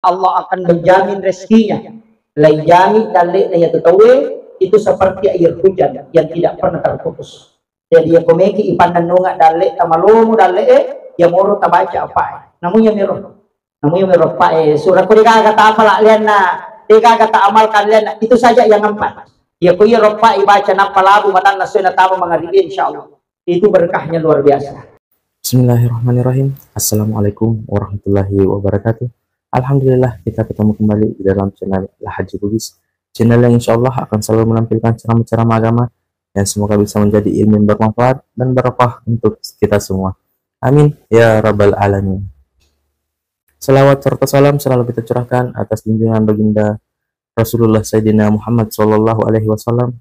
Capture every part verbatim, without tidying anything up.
Allah akan menjamin rezekinya. Laijamin dalle'na iyatu tauwe itu seperti air hujan yang tidak pernah terputus. Jadi, iya komeki ipannennunga dalle'ta malomo dalle'e, iya moro tabaca apa'e. Namu iya mero. Namu iya mero apa'e. Sura ko degaga ta amal lianna, degaga ta amalkan lianna. Itu saja yang empat. Iya ko iya roppa ibaca nappa labu matanna sue natama mangaribi, insyaallah. Itu berkahnya luar biasa. Bismillahirrahmanirrahim. Assalamualaikum warahmatullahi wabarakatuh. Alhamdulillah, kita ketemu kembali di dalam channel Al Haji Bugis. Channel yang insya Allah akan selalu menampilkan ceramah-ceramah agama yang semoga bisa menjadi ilmu yang bermanfaat dan barokah untuk kita semua. Amin ya rabbal alamin. Salawat serta salam selalu kita curahkan atas junjungan baginda Rasulullah Sayyidina Muhammad sallallahu alaihi wasallam.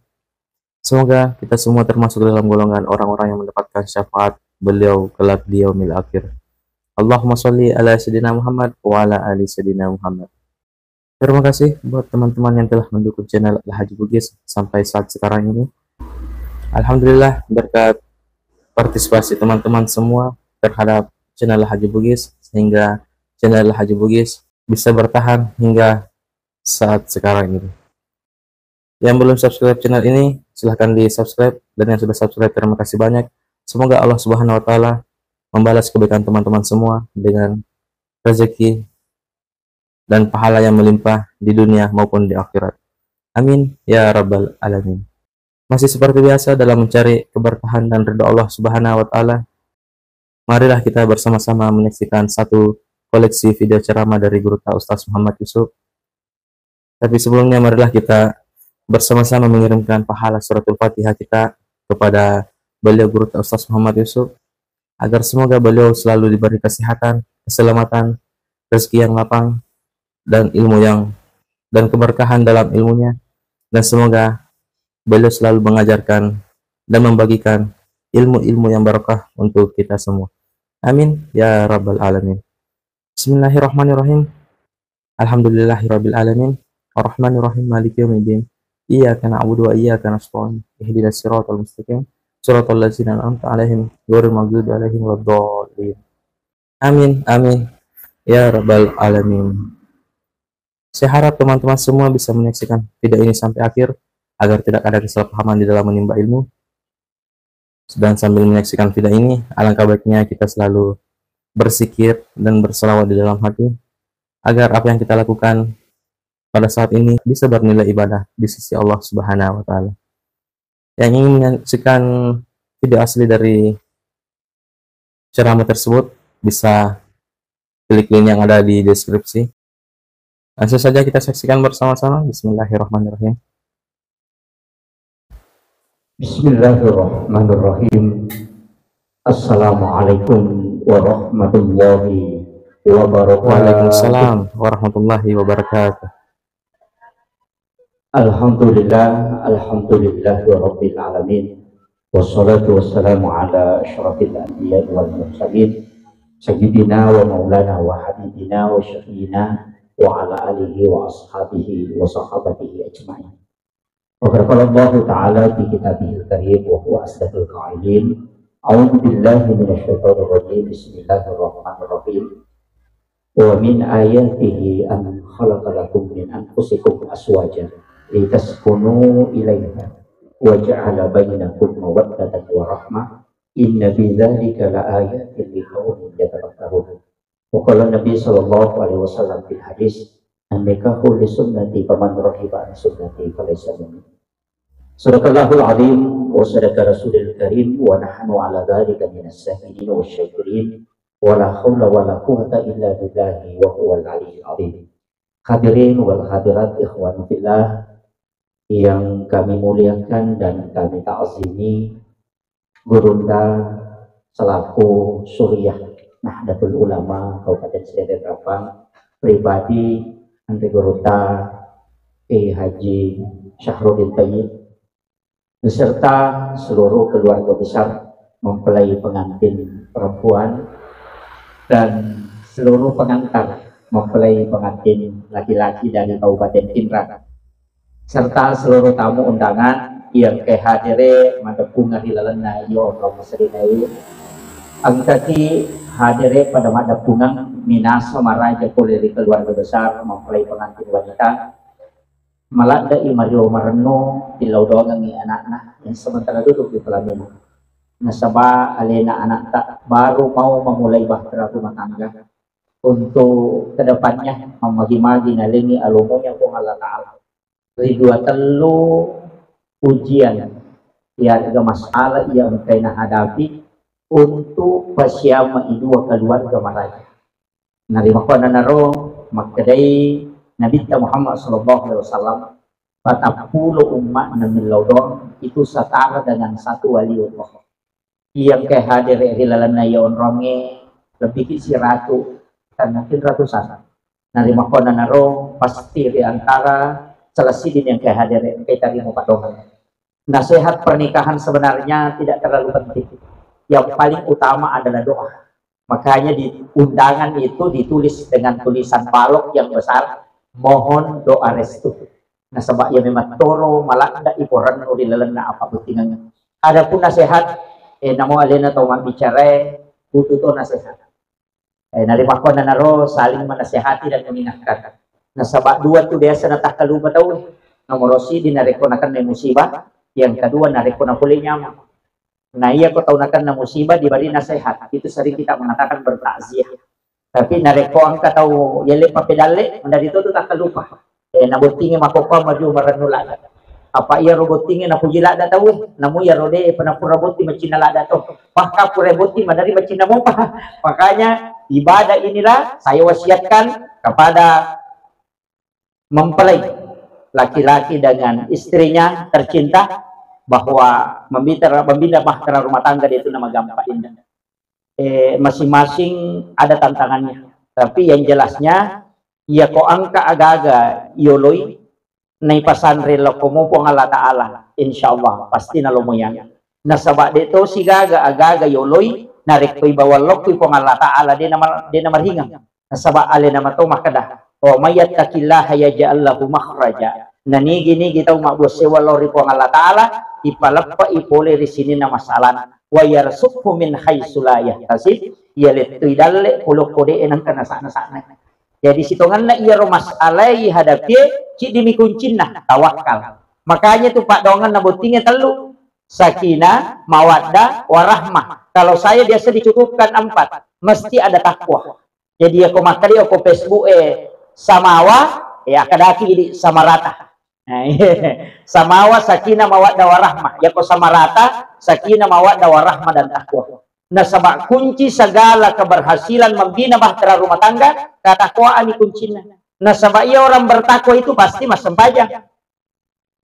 Semoga kita semua termasuk dalam golongan orang-orang yang mendapatkan syafaat beliau kelak di yaumil akhir. Allahumma shalli ala Sayyidina Muhammad wa ala ali Sayyidina Muhammad. Terima kasih buat teman-teman yang telah mendukung channel Al Haji Bugis sampai saat sekarang ini. Alhamdulillah, berkat partisipasi teman-teman semua terhadap channel Al Haji Bugis, sehingga channel Al Haji Bugis bisa bertahan hingga saat sekarang ini. Yang belum subscribe channel ini, silahkan di subscribe, dan yang sudah subscribe, terima kasih banyak. Semoga Allah Subhanahu wa Ta'ala membalas kebaikan teman-teman semua dengan rezeki dan pahala yang melimpah di dunia maupun di akhirat. Amin ya rabbal alamin. Masih seperti biasa, dalam mencari keberkahan dan ridho Allah Subhanahu wa Ta'ala, marilah kita bersama-sama menyaksikan satu koleksi video ceramah dari Gurutta Ustaz Muhammad Yusuf. Tapi sebelumnya, marilah kita bersama-sama mengirimkan pahala suratul Fatihah kita kepada beliau, Gurutta Ustaz Muhammad Yusuf, agar semoga beliau selalu diberi kesehatan, keselamatan, rezeki yang lapang, dan ilmu yang, dan keberkahan dalam ilmunya, dan semoga beliau selalu mengajarkan dan membagikan ilmu-ilmu yang barokah untuk kita semua. Amin ya rabbal alamin. Bismillahirrahmanirrahim. Alhamdulillahirabbil alamin. Arrahmanirrahim. Maliki yaumiddin. Iyyaka na'budu wa iyyaka nasta'in. Ihdinas siratal mustaqim. Siratal ladzina an'amta 'alaihim ghairil maghdubi 'alaihim waladdallin. Amin, amin ya rabbal alamin. Saya harap teman-teman semua bisa menyaksikan video ini sampai akhir agar tidak ada kesalahpahaman di dalam menimba ilmu. Dan sambil menyaksikan video ini, alangkah baiknya kita selalu berzikir dan berselawat di dalam hati agar apa yang kita lakukan pada saat ini bisa bernilai ibadah di sisi Allah Subhanahu wa Ta'ala. Yang ingin menyaksikan video asli dari ceramah tersebut bisa klik link yang ada di deskripsi. Langsung saja kita saksikan bersama-sama. Bismillahirrahmanirrahim. Bismillahirrahmanirrahim. Assalamualaikum warahmatullahi wabarakatuh. Waalaikumsalam warahmatullahi wabarakatuh. Alhamdulillah, alhamdulillah rabbil alamin. Wassalatu wassalamu ala asyrafil anbiya wal mursalin, sayyidina wa maulana wa habibina wa syafiina wa ala alihi wa ashabihi wa sahabatihi ajma'in. Wa qad qala Allahu ta'ala fi kitabihil karim wa huwa asdaqul qailin. A'udzu billahi minasyaitonir rajim. Bismillahirrahmanirrahim. Wa min ayatihi an khalaqa lakum min anfusikum azwajan litaskunu ilaiha wa ja'ala bainakum mawaddatan wa rahmah. Inna fi dzalika la ayatin liqaumin yatafakkarun. Wa qala Nabi sallallahu alaihi wasallam fil hadis, "An-nikahu li sunnati faman raghiba an sunnati falaysa minni." Sadaqallahul azim wa sadaqa rasulil karim wa nahnu ala dzalika minas syahidin wa syakirin wa la haula wa la quwwata illa billahi wa huwal aliyyil azim. Hadirin wal hadirat, ikhwan fillah yang kami muliakan dan kami ta'zimi, Gurunda selaku Suriah Nahdlatul Ulama Kabupaten Sireden Rempang, pribadi Anre Gurutta Kiai Haji Syahruddin Thayyib, beserta seluruh keluarga besar mempelai pengantin perempuan dan seluruh pengantar mempelai pengantin laki-laki dari Kabupaten Pinrang, serta seluruh tamu undangan yang kehadire madepung ri lalenna iyo onrong maserinai. Engkaki hadere pada maddeppungeng minasa maraja pole ri keluarga besar mempelai pengantin wanita. Maladde'i mario marennu tillau doangengngi anakna yang sementara duduk di pelaminan. Nasaba alena anakta baru mau memulai bahtera rumah tangga. Untuk kedepannya, mammagi-magi nalengi alomonya Puang Allah Ta'ala. Ri dua tellu ujian, iyarega masalah iya engkai nahadapi untuk pasiama i dua keluarga maraja. Narimakkuannanaro makkedai Nabitta Muhammad sallallahu alaihi wasallam, patappulo umma'na millau doang itu setara dengan satu waliullah. Iya engkai hadere ri lalenna iya onrongnge lebbi ki siratu, tannakin ratusan. Narimakkuannanaro pasti ri antara salah siddi engkai hadere engkai tarima paddoangeng. Nasihat pernikahan sebenarnya tidak terlalu penting. Yang paling utama adalah doa. Makanya di undangan itu ditulis dengan tulisan balok yang besar, mohon doa restu. Nasaba iya memang toro maladda iporennu ri lalenna apa bottingeng. Adapun nasihat, eh, namo alena tau mabbicarae, butuh to nasihat. Eh, narimakkuannanaro saling menasehati dan mengingatkan. Nasaba dua tu biasa natakkalupa tau. Nomoro siddi narekko nakennai musibah, yang kedua narekko napole nyameng. Nah, iya ko tau nakenna musibah diberi nasihat, itu sering kita mengatakan bertakziah. Tapi narekko engka tau yelle papedalle, mendapi to tu takkalupa. Eh, nabottingi makkokkoe maju marennu ladda. Apa iyaro bottingi napuji ladda tau, namu iyaro de penapura botting macinna ladda to. Bahkan pura botting madari macinna mopa. Makanya ibadah inilah saya wasiatkan kepada mempelai laki-laki dengan istrinya tercinta bahwa membina, membina bahtera rumah tangga itu nama gampang indah. Eh, masing-masing ada tantangannya. Tapi yang jelasnya, iya ko engka agaga yoloi naipasanre lokkomu Puang Allah Ta'ala, insya Allah pasti nalomoyang. Nasaba de to sigaga agaga yoloi narekko ibawa lokkoi Puang Allah Ta'ala de nama, de namaringeng. Nasaba alena mato makkeda, "Wa may yattaqillaha yaj'al lahu makhraja." Nanigi-nigi tau mabbuassewwa lao ri Puang Allah Ta'ala, ipaleppe'i pole ri sininna masalana. "Wa yarzuqhu min haitsu la yahtasib." Iya lettui dalle pole okko de nengka nasa'na-sa'na. Jadi sitongenna iyaro masalai hadapie, ciddimi kuncinna, tawakkal. Makanya tu paddoangenna bottinge tellu, sakinah, mawaddah, warahmah. Kalau saya biasa dicukupkan empat, mesti ada takwa. Jadi, iya ko makkeda okko Facebook e, samawa, ya, akkadaki jadi samarata. Nah, samawa, sakinah, mawaddah, warahmah. Iya ko samarata, sakinah, mawaddah, warahmah, dan takwa. Nasaba kunci segala keberhasilan membina bahtera rumah tangga, ketakwaan ni kuncinna. Nasaba iya orang bertakwa itu pasti massempajang.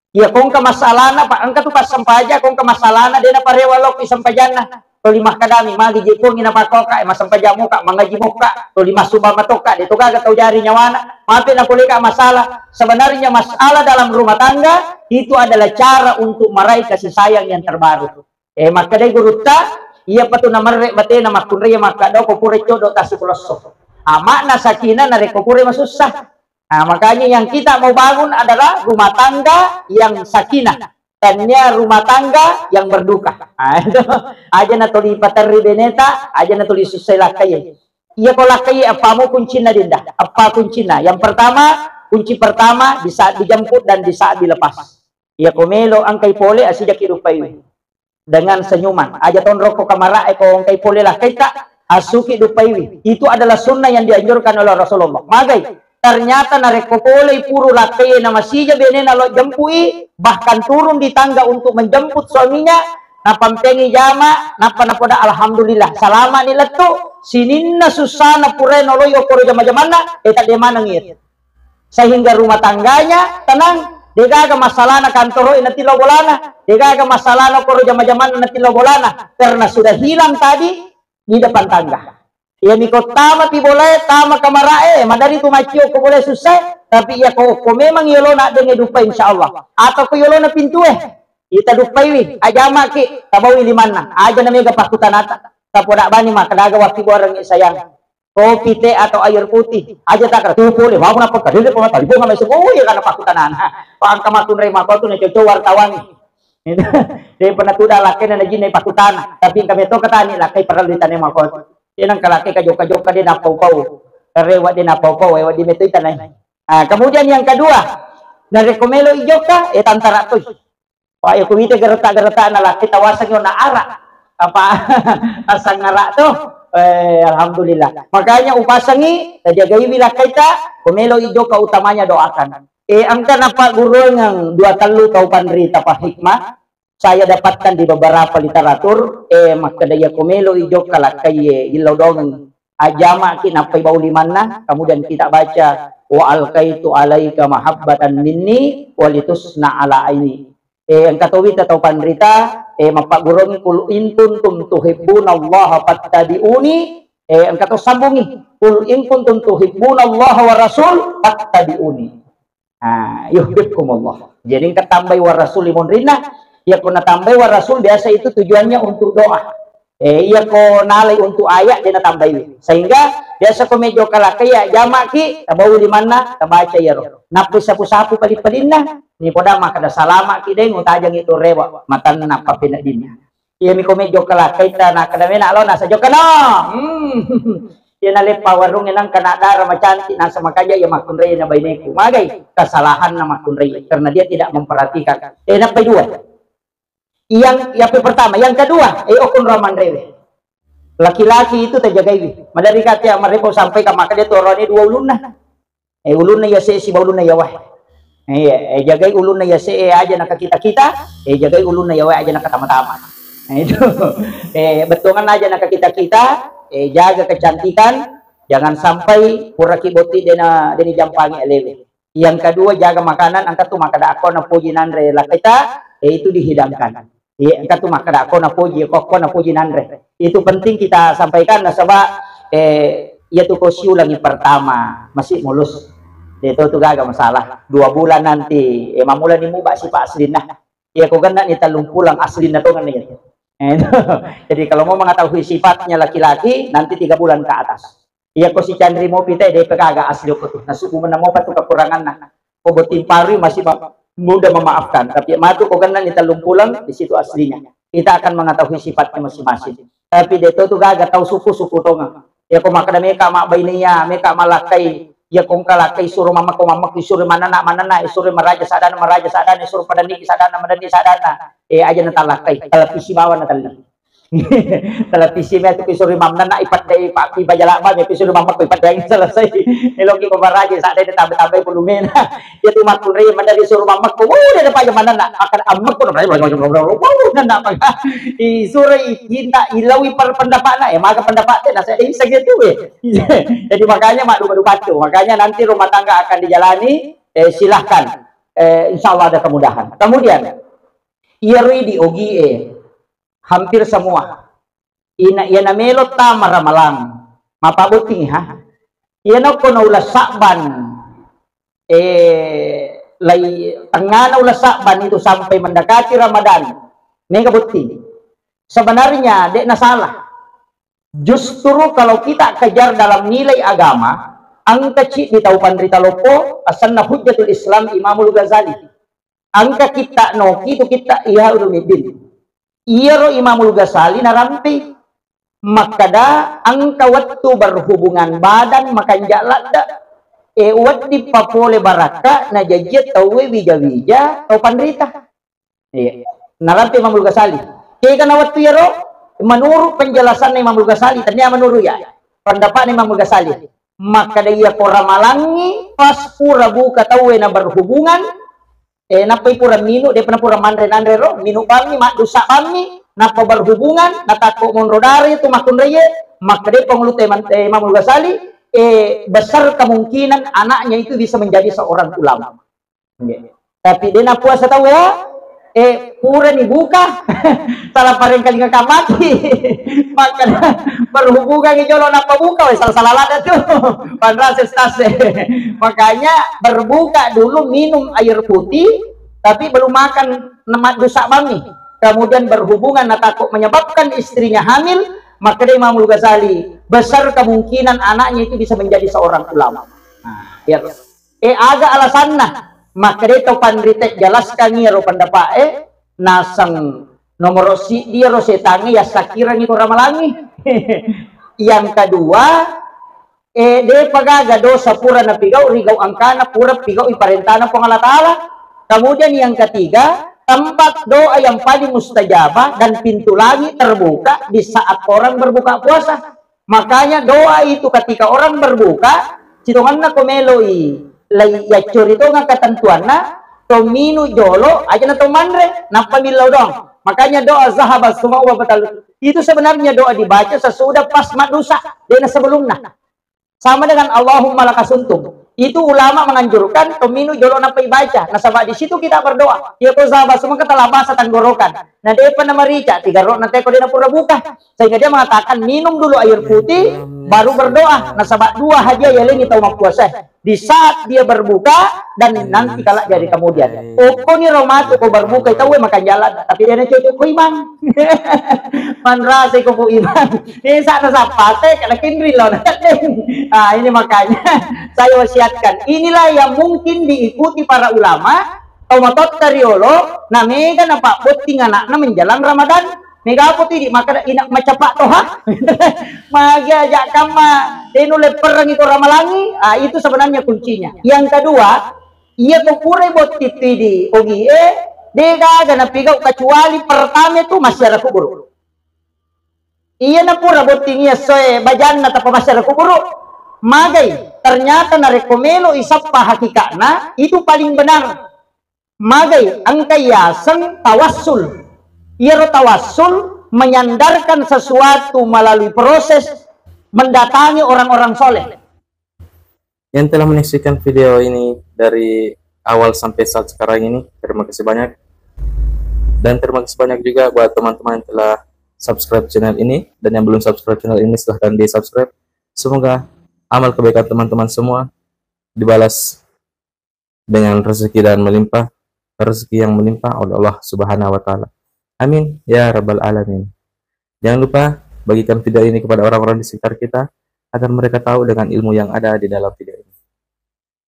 Iya ko engka masalana, Pak, engka tu passempaja, ko engka masalana, de naparewa lokki sempajanna. Toli makkedami, magi je Puang napakkoka, eh, massempajang moka, mangaji moka, toli massuba matoka, de to gaga tau jari nyawana. Mape nakoleka masalah. Sebenarnya masalah dalam rumah tangga itu adalah cara untuk meraih kasih sayang yang terbaru. Eh, makkedai gurutta, iya patu namerre batena makkunrai makkaddo ko pura coddo tassi kulosso. Ama'na sakinah narekko pura masussa. Nah, makanya yang kita mau bangun adalah rumah tangga yang sakinah, tania rumah tangga yang berduka. Nah, itu aja na tuli paterri beneta, aja na tuli sussai lakkai. Iya ko lakkai, apa mau kuncinna dinda? Apa kuncinna? Yang pertama, kunci pertama di saat dijemput dan di saat dilepas. Iya ko melo engkai pole, asijaki dupaiwi dengan senyuman. Aja tonrokko kamara e ko engkai pole lakkaita, asuki dupaiwi. Itu adalah sunnah yang dianjurkan oleh Rasulullah. Magai, ternyata narekko polei puru lakkai namasija benena lo jempui, bahkan turun di tangga untuk menjemput suaminya, napampengi jama, nappa napoda alhamdulillah, salama ni lettu, sininna sussana purae noloi okkoro jama-jamanna, e tadde maneng iya. Sehingga rumah tangganya tenang, degaga masalahna kantoro natillo bolana, degaga masalahna koro jama-jamanna natillo bolana, karena sudah hilang tadi di depan tangga. Iya miko tama pi bolae, tama kamarae, madari tu macio ko bolae susah, tapi iya ko, ko memang yolona denge dupa insya Allah. Atau ko yolona pintue, ita dupaiwi, ajamaki, tabawi limanna, aja na mega pakutanata, tapoda bani makadaga wakki boreng sayang. Kopi, teh, atau air putih. Aja takra, tu pole, mau napa kadede pemata, di bunga mesem, oh iya, karena pakutanana. Pangka makunrai mako tu, ne cocok wartawan. Daripada tudang lakkainna najinna ipakutana, tapi engka metto katani lakkai parellu itanai mako. Iya nengka lakkai kajokka-jokka de nappau-pau. Rewa de nappau-pau, ewa di metto itanai. Ah, kemudian yang kedua, narekko melo ijokka, eh, tantara toi. Wah, iya kuwita gereta-gereta na lakkai tawasengngi ona ara. Apa asangara to? Eh, alhamdulillah. Makanya upasengngi, tajagaiwi lakkaita, ko melo ijokka utamanya doakan. Eh, engka napagguruangeng dua tellu tau panrita pa hikmah, saya dapatkan di beberapa literatur, eh, makkeda iya ko melo ijokka lakkai, eh, illau dongeng. Ajamaki nappai bau limanna, kemudian kita baca, "Wa alqaitu alaika mahabbatan minni walitusna ala aini." Eh, engka to wita tau panrita, eh, mappagguruangngi, "Qul in kuntum tuhibbunallaha fattabi'uni." Eh, engka to sambungi, "Qul in kuntum tuhibbunallaha wa rasul fattabi'uni." Ah, yuhibbukumullah. Jadi engka tambai wa rasul limonrinna, iya ko natambai wa rasul biasa itu tujuannya untuk doa. Eh, iya ko nalai untuk ayat de natambai. Sehingga biasa ko mejo kalakkai ya jamaki, tabau limanna, tabaca iyaro. Nappi sapu-sapu pali-palinna, ni poda makkeda salamaki deng utajangi tu rewa, matanna pappeneddinna. Iya mi ko mejo kalakkai ta nakkeda mena lo nasa jokka no. Hmm. Iya naleppa warung enang kena dara macantik nasa makaja iya makkunrai na baineku. Magai kesalahan na makkunrai karena dia tidak memperhatikan. Eh, nappai dua. Yang, yang pertama, yang kedua, eh, okon ramanrewe. Laki-laki itu terjagaiwi. Madari kata yang mereka sampai ke maka dia torone dua ulunna. Eh, ulunna iya se siba ulunna iya wae. Iya, eh, jagai ulunna iya se, eh, aja naka kita-kita, eh, jagai ulunna iya wae aja naka tama-tama. Nah, itu. Eh, bettuangan aja naka kita-kita, eh, jaga kecantikan, jangan sampai puraki botti dena, deni jampangi alewe. Yang kedua, jaga makanan, engka tu makkeda akko napoji nanre lakkaita, eh, itu dihidangkan. Iya, engka tu makkeda akko napoji, ko, ko napoji nanre. Itu penting kita sampaikan nasaba, eh, iya tu ko siulangi pertama, masih mulus. Itu tu gaga masalah. Dua bulan nanti, eh, mamulani muba sipa aslinna. Iya ko genna ni tellung pulang aslinna to genna itu. Eh, jadi kalau mau mengetahui sifatnya laki-laki, nanti tiga bulan ke atas. Iya ko sicanri mopi te, depe gaga asli ko tu. Nasubu menna mopa tu kekuranganna. Ko botting parui masih ma-, mudah memaafkan. Tapi matu ko genna ni tellung pulang, di situ aslinya. Kita akan mengetahui sifatnya masing-masing. Tapi de to tu gaga tau suku-suku tonga. Iya ko makkeda meka mabbainea, meka malakkai, iya ko engka lakkai suro mammekko mammekko, suro manenna manenna, suro maraja sadana maraja sadana, suro padenniki sadana madenni sadana. Eh, aja natalakkai, televisi bawang natelli. Televisi me tu kisuri mammenna ipaddai pa, ipajalaba me kisuri mammekko ipaddai selesai. Eloki ko maraja sadana tambai-tambai pulumena. Iya tu makkunrai maddari suro mammekko, wuh, de paja manenna. Akan ammekko, wuh, nanna apa? Isuro ikinta ilaui per pendapatna, eh, maka pendapat te nasa, eh, bisa gitu, eh. Jadi makanya mak duka-duka tu. Makanya nanti rumah tangga akan dijalani, eh, silahkan. Eh, insya Allah ada kemudahan. Kemudian, iya rui di ogi, eh, hampir semua. Ina, iya namelo tama ramalang. Mapabotting, ha? Iya nokko na uleng Sa'ban, eh, lai tengngana uleng Sa'ban itu sampai mendekati Ramadan. Mega botting. Sebenarnya, de na salah. Justru kalau kita kejar dalam nilai agama, engka ci di tau panrita loppo, asenna Hujjatul Islam Imamul Ghazali. Engka kitta noki tu kitta Ihya Ulumuddin. Iyaro Imamul Ghazali narampe makkeda engka wettu berhubungan badan makanja ladde. E, wedding papole barakka najajie tauwe wija-wija tau panrita. Iya. Narampe Imamul Ghazali. Kega na wettu iyaro? Menurut penjelasanna Imamul Ghazali, tania menurut ya. Pendapatna Imamul Ghazali. Makkeda iya ko ramalangngi pas pura buka tauwe na berhubungan, eh, nappai pura minu, depa na pura manre nanre ro, minu bammi, maddusa bammi, nappa berhubungan, natakko monro dare tu makkunraie, makkeda pangulu te man-, eh, Imamul Ghazali, eh, besar kemungkinan anaknya itu bisa menjadi seorang ulama. Nggih. Tapi de napuasa tau ya, eh, purani buka, salah parengkalinga kamaki. Maka berhubungan jolo nappa buka, weh, salah-salah ladde tu. Panrase stase. Makanya berbuka dulu minum air putih, tapi belum makan, nemat dusa bami. Kemudian berhubungan, nah, takut menyebabkan istrinya hamil, maka dari Imamul Ghazali, besar kemungkinan anaknya itu bisa menjadi seorang ulama. Nah, ya. Eh, aga alasanna? Makkeda tau panrita jelaskan iyaro pendapat, eh, Naseng nomoro siddi iyaro setangnge yassakirangngi ko ramalangngi. Yang kedua, eh, depa gaga dosa pura napigau rigau angkana pura pigau iparentana Puang Allah Ta'ala. Kemudian yang ketiga, tempat doa yang paling mustajabah dan pintu langit terbuka di saat orang berbuka puasa. Makanya doa itu ketika orang berbuka, sitonganna ko meloi lai yaccori tonga ketentuanna, to minu jolo aja na to manre, nappa millau doang. Makanya doa zahaba sumau wa batal itu sebenarnya doa dibaca sesudah pas madusa, dena sebelumna. Sama dengan Allahumma laka sumtu. Itu ulama menganjurkan to minu jolo nappa ibaca. Nasaba di situ kita berdoa. Iya ko zahaba sumau ka telah basah tenggorokan. Na depa na marica, tiga rokna teko dena pura buka. Sehingga dia mengatakan minum dulu air putih, baru berdoa. Nasaba dua hadiah yalengi tau mappuasa. Di saat dia berbuka dan nanti kala jadi kemudian. Okkoni ro matu ko berbuka tau makan jalan, tapi dia cocok ko imang. Manrasai ko bu imang. Desa na sapate kena kinri lo na. Ah, ini makanya saya wasiatkan. Inilah yang mungkin diikuti para ulama. Tau matotta riolo, na mega napabbotting anakna menjelang Ramadan. Mega apa tu idi makkeda ina macapa toha. Magi aja kamma denu lepperengi ko ramalangi, ah, itu sebenarnya kuncinya. Yang kedua, iya ko pura botting tu idi ogi e, de gaga napigau kecuali pertama itu masyarakat kubur. Iya na pura botting iya soe bajanna tappa masyarakat kubur. Magai, ternyata narekko melo isappa hakikatna, itu paling benar. Magai engka yaseng tawassul. Iyaro tawassul menyandarkan sesuatu melalui proses mendatangi orang-orang soleh. Yang telah menyaksikan video ini dari awal sampai saat sekarang ini, terima kasih banyak. Dan terima kasih banyak juga buat teman-teman yang telah subscribe channel ini. Dan yang belum subscribe channel ini, silahkan di-subscribe. Semoga amal kebaikan teman-teman semua dibalas dengan rezeki dan melimpah, rezeki yang melimpah oleh Allah Subhanahu wa Ta'ala. Amin ya Rabbal Alamin. Jangan lupa bagikan video ini kepada orang-orang di sekitar kita agar mereka tahu dengan ilmu yang ada di dalam video ini.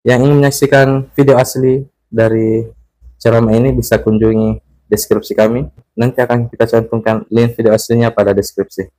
Yang ingin menyaksikan video asli dari ceramah ini bisa kunjungi deskripsi kami. Nanti akan kita cantumkan link video aslinya pada deskripsi.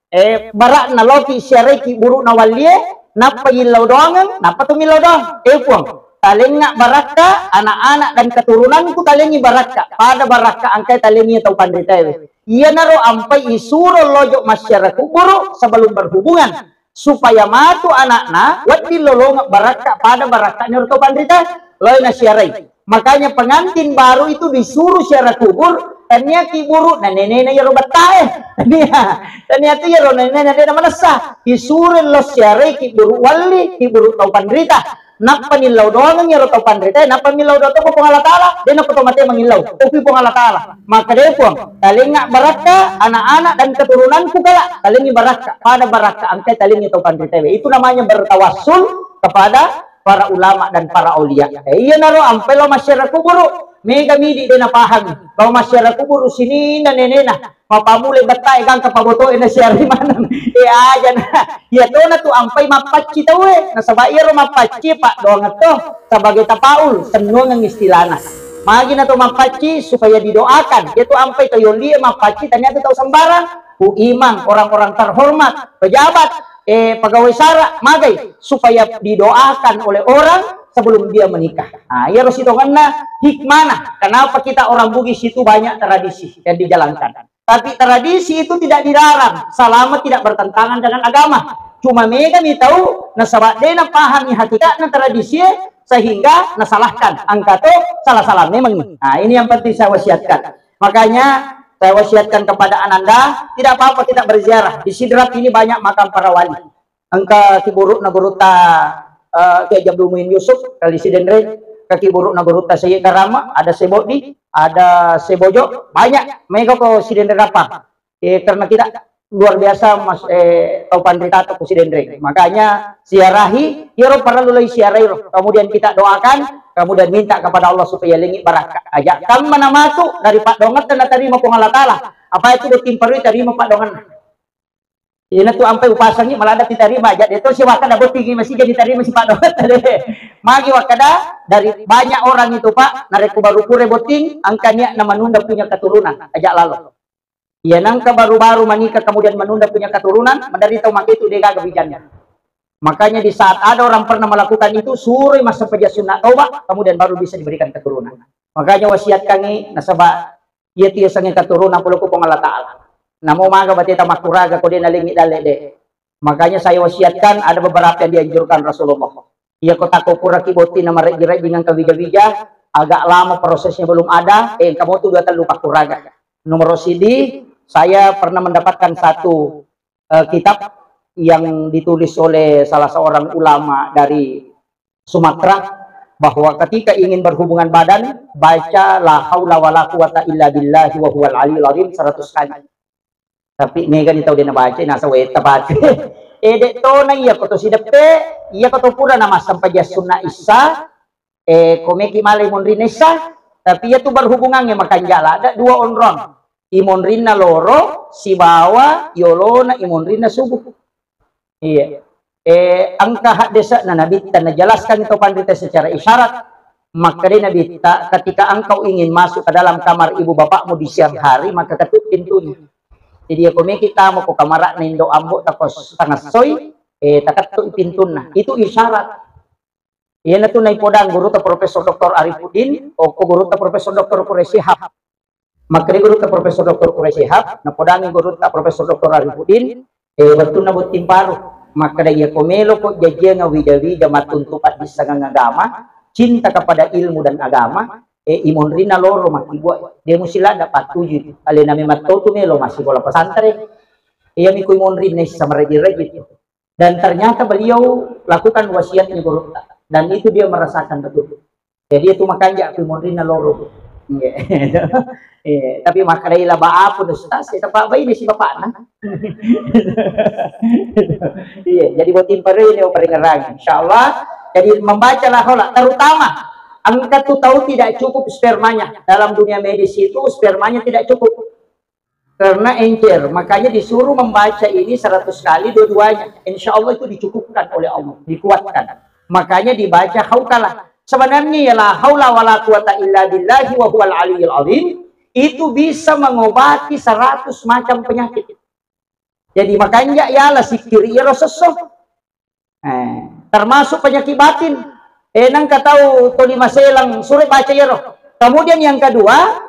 Eh, bara'na loki siaraiki buru'na wallie, nappa yillau doangeng, nappa tu millau doang. Eh, Puang, talengnga barakka, anak-anak dan keturunanku talengi barakka, pada barakka angkai talengi tau panritaewe. Iyanaro ampai isuro lojo masyarakat kuburu sebelum berhubungan, supaya matu anakna wedding lolonga barakka pada barakka niro tau panritae, loi na siarai. Makanya pengantin baru itu disuruh siara kubur, tania kiburu na nenena yaro bettae. Tania, tania tu yaro nenena dena manessa. Isuro lo siarai kiburu walli, kiburu tau panrita. Nappa nillau doangeng yaro tau panrita, nappa millau doang to Puang Allah Ta'ala, dena ko to mate mangillau. Opi Puang Allah Ta'ala. Maka deh Puang, talenga barakka anak-anak dan keturunanku kala, talengi barakka, pada barakka angkai talengi tau panrita. Itu namanya bertawassul kepada para ulama dan para aulia. Eh, iyanaro ampai lo masyarakat kuburu, mega midi de napahang. Lo masyarakat kuburu sininna nenena, mapamule bettae gangka pabotoe na siari maneng. Eh, aja na. Iya tona tu ampai mappacci tauwe. Nasaba iyaro mappacci paddoangeng to sebagai tapaul, tennuangeng istilahna. Magi na to mappacci supaya didoakan. Iya tu ampai to yollie mappacci tania tu tau sembarang. Bu imang, orang-orang terhormat, pejabat, eh, pegawai sara, magai supaya didoakan oleh orang sebelum dia menikah. Nah, iyaro sitongenna hikmana kenapa kita orang Bugis itu banyak tradisi yang dijalankan. Tapi tradisi itu tidak dilarang selama tidak bertentangan dengan agama. Cuma mega mi tau nasaba de napahami hakikatna tradisi sehingga nasalahkan angka to salah-salah memang. Nah, ini yang penting saya wasiatkan. Makanya saya wasiatkan kepada ananda, tidak apa-apa kita berziarah. Di Sidrap ini banyak makam para wali. Engka kiburu'na gurutta, eh, Kiai Jabdul Muin Yusuf, kali Sidenreng, engka kiburu'na gurutta Sayyid Karama, ada Sebodi, ada Sebojo, banyak. Mega ko Sidenreng apa? Eh, karena kita luar biasa mas, eh, tau panrita to ko Sidenreng. Makanya siarahi, iyaro parellu lai siarai ro. Kemudian kita doakan, kemudian minta kepada Allah supaya lengi barakka. Aja kamma namatu dari paddoangetta natarima Puang Allah Ta'ala. Apa itu do timparui tarima paddoangenna. Ina tu ampai upasangi malah ada ditarima aja deh. Terus si wakkada botting masih jadi tarima si Pak Dokter deh. Magi wakkada dari banyak orang itu, Pak, narekko baru pure botting, angka niat na menunda punya keturunan, aja lalo. Iya, nangka baru-baru menikah kemudian menunda punya keturunan, menderita maki itu dia gagal wijanna. Makanya di saat ada orang pernah melakukan itu, suruh masa peja sunat toba, kemudian baru bisa diberikan keturunan. Makanya wasiat kami, nasaba iya tiyo sange keturunan pula ku Puang Allah Ta'ala. Namo maga bateta makkuraga ko dia nalengi dalle de. Makanya saya wasiatkan, ada beberapa yang dianjurkan Rasulullah. Iya, ko tako puraki botting na marejji-rejjing engka wija-wija, agak lama prosesnya belum ada, eh, engka motu dua tellu pakkuraga. Nomor sidi, saya pernah mendapatkan satu, eh, kitab yang ditulis oleh salah seorang ulama dari Sumatera, bahwa ketika ingin berhubungan badan, baca la haula wala quwata illa billahi wa huwal aliyul azim seratus kali. Tapi mega ni tau de nabaca, nasa wetta pati. Eh, de tona iya ko to sideppe, iya ko to pura na massempajang sunna issa, eh, ko meki malai monrinna issa, tapi iya tu berhubungan e makanjala, ada dua onrong. I monrinna loro, sibawa yolona i monrinna subuh. Iya. Eh, engka haddese'na Nabitta najelaskan itu panrita secara isyarat. Makkedai Nabitta, "Ketika engkau ingin masuk ke dalam kamar ibu bapakmu di siang hari, maka ketuk pintunya." Jadi, iya ko meki tama ko kamara'na indo ambo tako tangassoi, eh, takettuk pintunna. Itu isyarat. Iyanatu naipodang gurutta Profesor Doktor Arifuddin, okko gurutta Profesor Doktor Quraish Shihab. Makkeda gurutta Profesor Doktor Quraish Shihab, napodangi gurutta Profesor Doktor Arifuddin, eh, wettunna botting paru. Makkeda, "Iya ko melo ko jajiang wija-wija mattuntu paddissengang agama, cinta kepada ilmu dan agama, eh, i monrinna loro makkibua, de musilada pattuju alena memang totu melo massikola pesantren." Iya mi kui monrinna issa marejji-rejji. Dan ternyata beliau lakukan wasiatnya gurutta. Dan itu dia merasakan betul. Jadi itu makanja kui monrinna loro. Iya. Iya, tapi makkedai laba apa ustaz, ya tepak bayi si bapakna. Iya, jadi buat timpa ini paringerang. Insya Allah, jadi membaca la haula, terutama engka tu tau tidak cukup spermanya. Dalam dunia medis itu spermanya tidak cukup. Karena encer, makanya disuruh membaca ini seratus kali dua-duanya. Insya Allah itu dicukupkan oleh Allah, dikuatkan. Makanya dibaca haukalah. Sebenarnya ya la haula wala quwata illa billahi wa huwal aliyil azim, itu bisa mengobati seratus macam penyakit. Jadi makanya ya la sikiri iro sesso. Eh, termasuk penyakit batin. Eh, nangka tau toli maselang, sure baca iyaro. Kemudian yang kedua,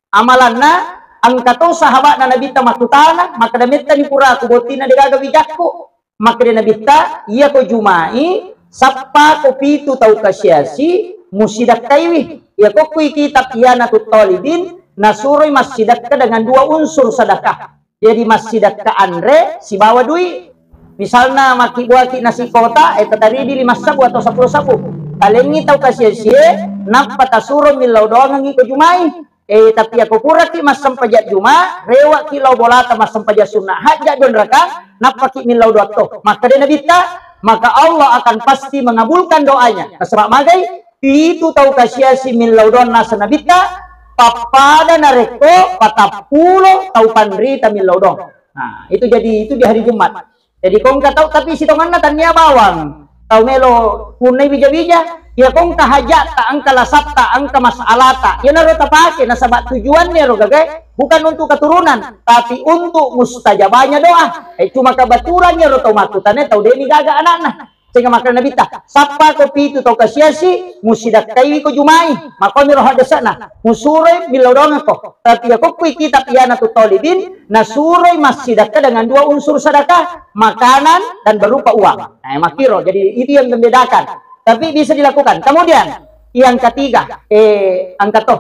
amalanna, engka to sahabatna Nabitta makkutana, makkeda, "Mettani puraku bottinna degaga wijakku." Makkeda Nabitta, "Iya ko Jumai, sappa ko pitu tau kasiasi, musidakkaiwi. Iya ko kui kitab Ianatut Talibin, nasuroi massidakka dengan dua unsur sedekah." Jadi massidakka anre sibawa dui. Misalna makkibbuaki nasi kota, eh, tataridi lima sabbu atau sepuluh sabbu. Talengngi tau kasiasie, nappa tasuro millau doangengngi ko Jumai. Eh, tapi ako puraki massempajang Juma, rewaki lao bolata massempajang sunna hajja dua raka, nappaki millau doatto. Makkeda Nabitta, maka Allah akan pasti mengabulkan doanya. Nasaba magai, pitu tau kasiasi millau doang naseng Nabitta, pappada narekko patappulo tau panrita millau doang. Nah, itu jadi, itu di hari Jumat. Jadi, ko engka tau, tapi sitonganna tania bawang. Tau melo punnai wija-wija, iya ko engka hajatta, engka lasatta, engka masalata. Iyanaro tapake, nasaba tujuannya ro gagai, bukan untuk keturunan, tapi untuk mustajabahnya doa. Eh, cuma kebetulan iyaro tau makkutana tau deni gaga anakna. Sehingga makkeda Nabitta, "Sappa ko pitu tau kasiasi, musidakkaiwi ko Jumai." Makomiro haddese'na, musuroi millau doangekko. Tapi iya ko kui kitab Ianatut Talibin, nasuroi massidakka dengan dua unsur sedekah, makanan dan berupa uang. Nah, makkiro. Jadi itu yang membedakan. Tapi bisa dilakukan. Kemudian yang ketiga, eh, angka to.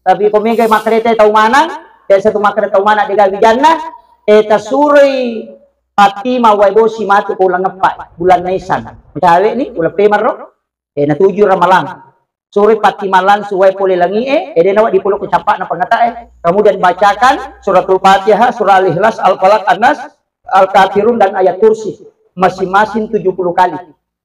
Tapi ko mega makkeda tau manang, biasa tu makkeda tau manang dega wijanna, eh, tasuroi Fatima wae bosi matu ko uleng eppa, bulan Naisan. Cawe ni, uleng pemaro, eh, natuju Ramalang. Suroi Fatima langsu wae pole langi e, eh, de nawa dipolo ko cappa na pangata e. Kemudian bacakan suratul Fatihah, surah Al-Ikhlas, Al-Falaq, An-Nas, Al-Kafirun, dan ayat kursi. Masing-masing tujuh puluh kali.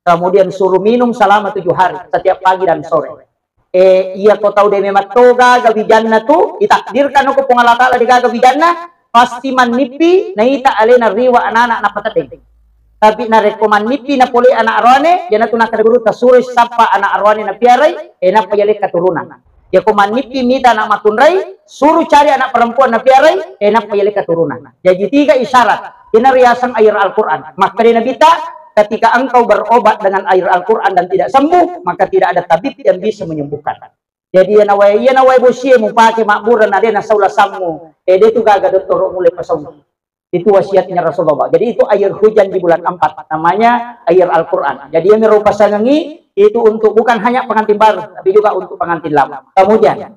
Kemudian suruh minum selama tujuh hari, setiap pagi dan sore. Eh, iya ko tau de memang to gaga wijanna tu, ditakdirkan ko Puang Allah Ta'ala de gaga wijanna, pasti mannippi naita alena riwa anana nappa teddeng. Tapi narekko mannippi napole anak aroane, iyanatu nakkeda gurutta suroi sappa anak aroane napiarai, e nappa yalekka turunang. Yako mannippi mita anak matunrai, suruh cari anak perempuan napiarai, e nappa yalekka turunang. Jadi tiga isyarat. Ina riaseng air Al-Quran. Makkeda Nabitta, ketika engkau berobat dengan air Al-Quran dan tidak sembuh, maka tidak ada tabib yang bisa menyembuhkan. Jadi, iya nawae, iya nawae bosie mupake mabbura na de nasau lasammu. E, de tu gaga dottoro mulle pasau. Itu wasiatnya Rasulullah. Jadi, itu air hujan di bulan empat, namanya air Al-Quran. Jadi, yang mau pasangi itu untuk bukan hanya pengantin baru, tapi juga untuk pengantin lama. Kemudian,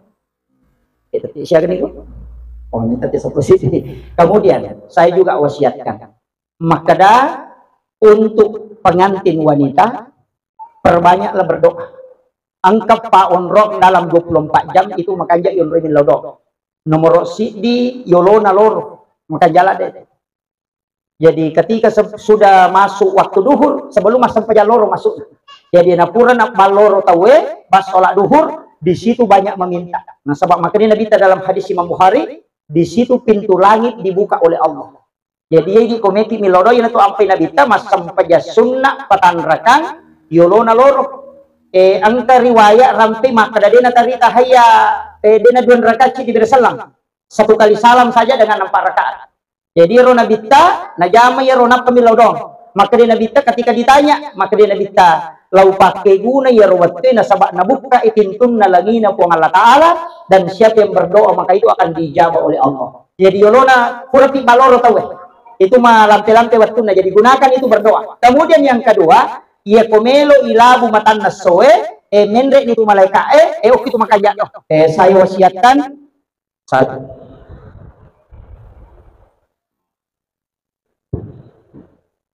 eh, tapi siapa nih, Bu? Oh, ini tadi satu sisi. Kemudian, saya juga wasiatkan. Makkeda untuk pengantin wanita, perbanyaklah berdoa. Engka pa onrong dalam dua puluh empat jam itu makanja yonroi millau doa. Nomoro siddi, yolona loro. Makanja ladde. Jadi ketika se-, sudah masuk waktu duhur, sebelum massempajang loro masuk. Jadi napura nabballoro tauwe, bas sholat duhur, di situ banyak meminta. Nasaba makkeda Nabitta dalam hadis Imam Bukhari, di situ pintu langit dibuka oleh Allah. Jadi, iya idi komeki millau doa, iyanatu ampai Nabitta massempajang sunna patanrakang yolona loro. Eh, engka riwayat rampe makkeda de natarita hayya, eh, de na dua rakaat ci dibere sellang. Satu kali salam saja dengan empat rakaat. Jadi, ero Nabitta najama iyaro nappa millau doang. Makkeda Nabitta ketika ditanya, makkeda Nabitta, "Lau pakkeguna iyaro wettue nasaba nabukka i pintunna langina Puang Allah Ta'ala, dan siapa yang berdoa maka itu akan dijawab oleh Allah." Jadi yolona purapi baloro tauwe. Itu ma lampe-lampe wettunna. Jadi gunakan itu berdoa. Kemudian yang kedua, iya ko melo ilabu matanna soe, eh, menre ni tu malaika e, eh, okki tu makanja. Eh, saya wasiatkan satu.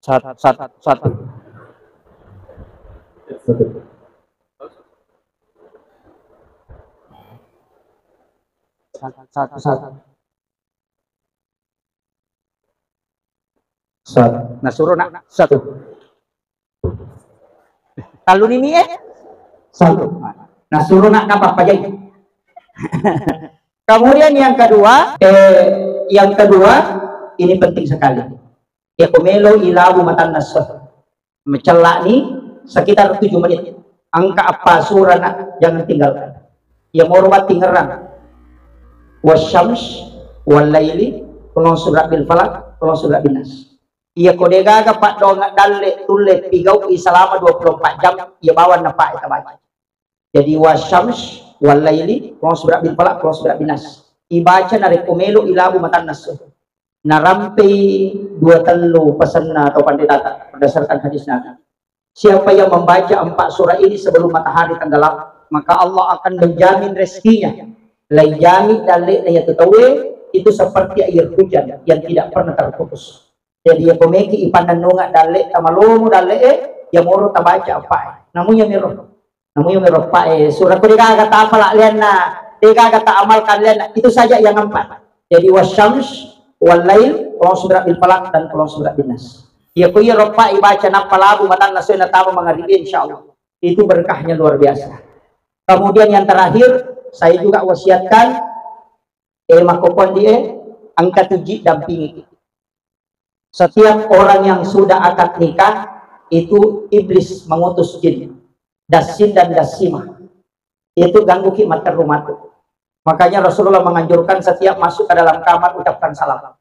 Satu, satu, satu. Satu, satu, satu. Satu. Nah, suruh nak satu. Talu nini eh? Satu. Nah, suruh nak apa pajai? Kemudian yang kedua, eh, yang kedua, ini penting sekali. Ya, ko melo ilabu matanna so. Mecellani sekitar tujuh menit. Engka apa surana, jangan tinggalkan. Ya, moro battingerang. Wasyams, wal laili, qul a'udzu birabbil falaq, qul a'udzu birabbin nas. Iya ko degaga paddonga dalle tulle pigau'i selama dua puluh empat jam, iya bawang napae tabaca. Jadi, wasyams, wal laili, qul a'udzu birabbil falaq, qul a'udzu birabbin nas. Ibaca narekko melo ilabu matanna so. Narampei dua tellu pasenna atau pandetata berdasarkan hadis Nabi. Siapa yang membaca empat surah ini sebelum matahari tenggelam, maka Allah akan menjamin rezekinya. Laijami dalle na yatu tauwe itu seperti air hujan yang tidak pernah terputus. Jadi, iya ko meki ipannennunga dalle, tamalomo dalle e, iya moro tabaca apa e. Namu iya miro. Namu iya miro apa e, surah ko degaga ta apa la lianna, degaga ta amalkan lianna, itu saja yang empat. Jadi, wasyams, wal lail, qul a'udzu birabbil falaq, dan qul a'udzu birabbin nas. Iya ko iya roppa ibaca nappa labu matanna soe natama mangaribi, insyaallah. Itu berkahnya luar biasa. Kemudian yang terakhir, saya juga wasiatkan, eh, makkokondi e, engka tuji dampingi. Setiap orang yang sudah akad nikah, itu iblis mengutus jin. Dassin dan dassimah. Itu ganggu ki matteru matu. Makanya Rasulullah menganjurkan setiap masuk ke dalam kamar ucapkan salam.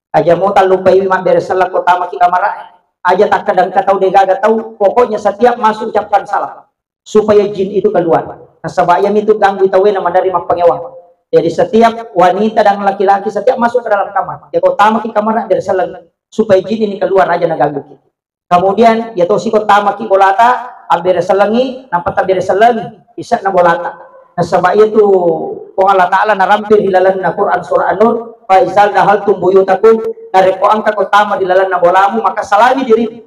Aja mo tallupai mabbere selleng ko tama ki kamar. Aja takkadang ka tau degaga tau, pokoknya setiap masuk ucapkan salam. Supaya jin itu keluar. Nasaba iya mitu ganggu tauwe na madari mappangewang. Jadi setiap wanita dan laki-laki setiap masuk ke dalam kamar, ya ko tama ki kamar bere selleng supaya jin ini keluar aja na ganggu ki. Kemudian, iya tosi ko tama ki bolata, abbere sellengi, nappa tabbere sellengi, isa na bolata. Nasaba iya tu Puang Allah Ta'ala narampe ri lalenna Quran surah An-Nur, "Fa iza dakhaltum buyutakum," narekko engka ko tama ri lalenna bolamu, maka salami dirimu.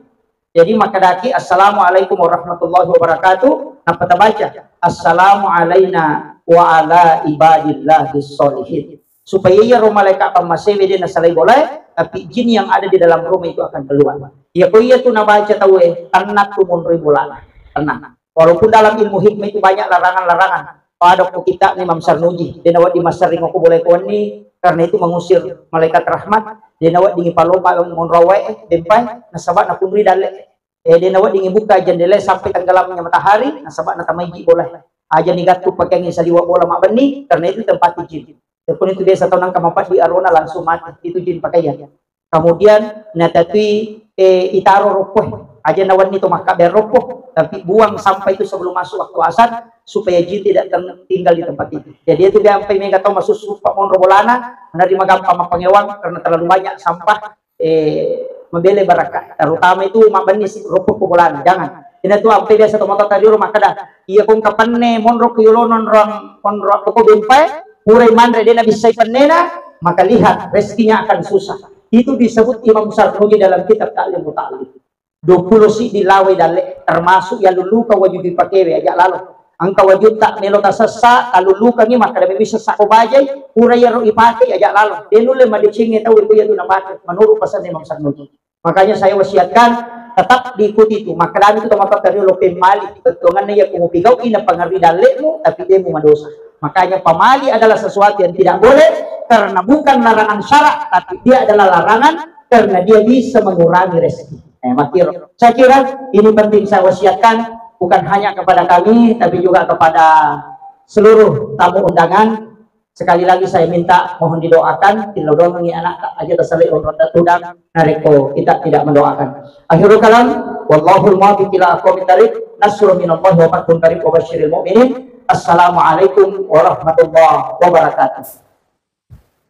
Jadi, makkedaki, "Assalamualaikum warahmatullahi wabarakatuh," nappa tabaca, "Assalamu alaina wa ala ibadillahis sholihin." Supaya iyaro malaika pammasewe de nasalai bolae, tapi jin yang ada di dalam rumah itu akan keluar. Iya ko iya tu nabaca tauwe, tenang tu monroi bolana. Tenang. Walaupun dalam ilmu hikmah itu banyak larangan-larangan. Pada ko kita ni Imam Sarnuji, de nawedding massering ko bolae ko wenni, Karena itu mengusir malaikat rahmat, de' naweddingi palompa monro awae, bempai, nasaba nakunri dalle. Eh, de' naweddingi buka jendela sampai tenggelamnya matahari, nasaba natamaiji bola. Aja ni gattu pakeangi saliwa bola mabbenni, karena itu tempat jin. Pun itu biasa tau nangka mapeddi arona langsung mati, itu jin pakaian. Kemudian natatui, eh, itaro roppo. Aja nawenni to makkabbe roppo, tapi buang sampah itu sebelum masuk waktu asar supaya jin tidak ten- tinggal di tempat itu. Jadi itu biasa sampai mega tau masussu pa monro bolana, nari magampa mappangewang karena terlalu banyak sampah, eh, mabele baraka. Terutama itu mabbenni si roppo ko bolana. Jangan. Ina tu ampe biasa to mata tadi rumah kada. Iya kong kapenne monro ku yolo nonrong monro ko bempai, purai manre de' nabissai pennena, maka lihat rezekinya akan susah. Itu disebut Imam Sarnuji dalam kitab Ta'lim Muta'allim. Dua puluh siddi lawai dalle, termasuk ya luluka waju dipakewe aja lalo. Engka wajutta melo tasessa, kalulukangi makkada memi sessa ko bajai, pura iyaro ipake aja lalo. De' nulle madecengi tau ko iya tu napake, menurut pesan Imam Sarnuji. Makanya saya wasiatkan tetap diikuti itu. Makkadami tu tomatoa tadi lo pemmali, bettuanganna iya ko mupigau ina pengerti dallemu, tapi de' mu madosa. Makanya pamali adalah sesuatu yang tidak boleh karena bukan larangan syarak, tapi dia adalah larangan karena dia bisa mengurangi rezeki. Eh, makir. Saya kira ini penting saya wasiatkan bukan hanya kepada kami, tapi juga kepada seluruh tamu undangan. Sekali lagi saya minta mohon didoakan, tillau doangi anak aja terselip orang tudang, narekko kita tidak mendoakan. Akhirul kalam, wallahul muwaffiq ila aqwamit thariq, nasrun minallahi wa fathun qarib wa basyiril mu'minin. Assalamualaikum warahmatullahi wabarakatuh.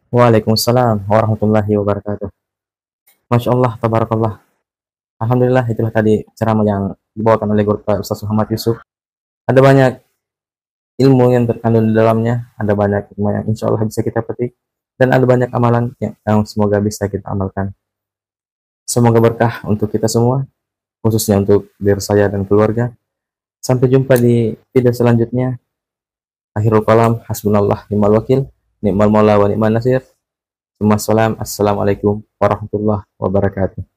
Waalaikumsalam warahmatullahi wabarakatuh. Masya Allah, tabarakallah. Alhamdulillah, itulah tadi ceramah yang dibawakan oleh Guru Ustaz Muhammad Yusuf. Ada banyak ilmu yang terkandung di dalamnya, ada banyak hikmah yang insya Allah bisa kita petik, dan ada banyak amalan yang, yang semoga bisa kita amalkan. Semoga berkah untuk kita semua, khususnya untuk diri saya dan keluarga. Sampai jumpa di video selanjutnya. Akhirul kalam, hasbunallah ni'mal wakil, ni'mal maula wa ni'man nasir. Summa salam, assalamualaikum warahmatullahi wabarakatuh.